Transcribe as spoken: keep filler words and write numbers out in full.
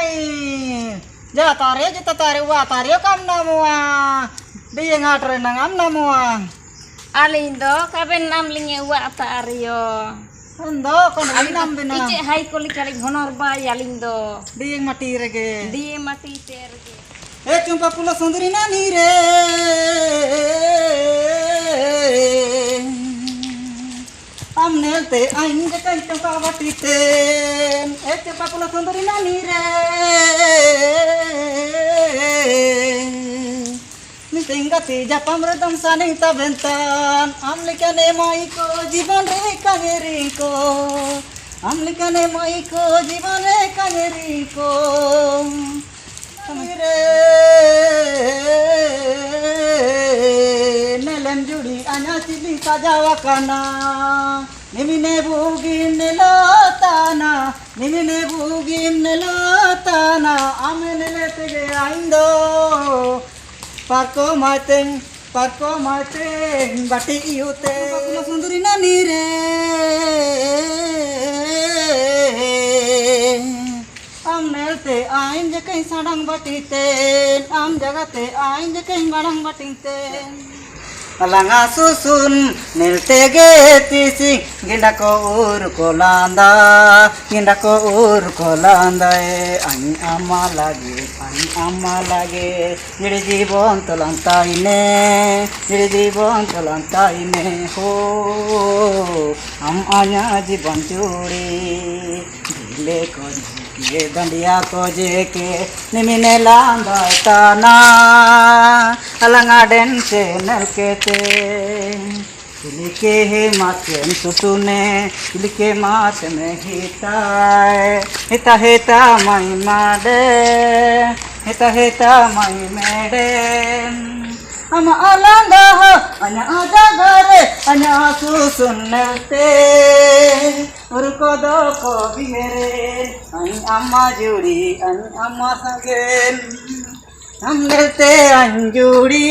Ai, ja tario, ja tario, wa tario kam namua. Dia ngatre nang am namua. Alin do, kaben nam linge wa tario. Ando, kon alin nam bina. Iche hai koli kali honor ba alin do. Dia mati rege. Dia mati terege. E chumpa pula sunduri nani re. Am nelte ain jaka i chumpa batiten. E chumpa pula sunduri nani re. Ni tenga ti japam re dam sani tabentan. Am likane mai ko jiban re kangeri ko. Am likane mai ko jiban re kangeri ko. Re, nelem juri anya chili sajawa kana. Nimine bugin nela tana, nimine bugin nela tana, ame nele tege aindo. Parko maiteng, parko maiteng, bati iute. Bakuna sunduri nani re. Am nelte ain jakain sadang batiten, am jagate ain jakain madang batiten. Alanga susun nelte ge tising, ginda ko ur ko landa, ginda ko ur ko landa e, ain amma lage, ain amma lage. Jiri jibon tolantaine, jiri jibon tolantaine, ho, am anya jibon juri. Dile ko jeke, dandia ko jeke, nimine landa tana, alanga den se nelkete. Ilike he matem susune, ilike matem hitae, hita hita mai made, hita hita mai mede. Ama alanga ho, anya ajagare, anya susun nelte. Uruko doko bingere, ain amma juri, ain amma sagen. Am nelte ain juri.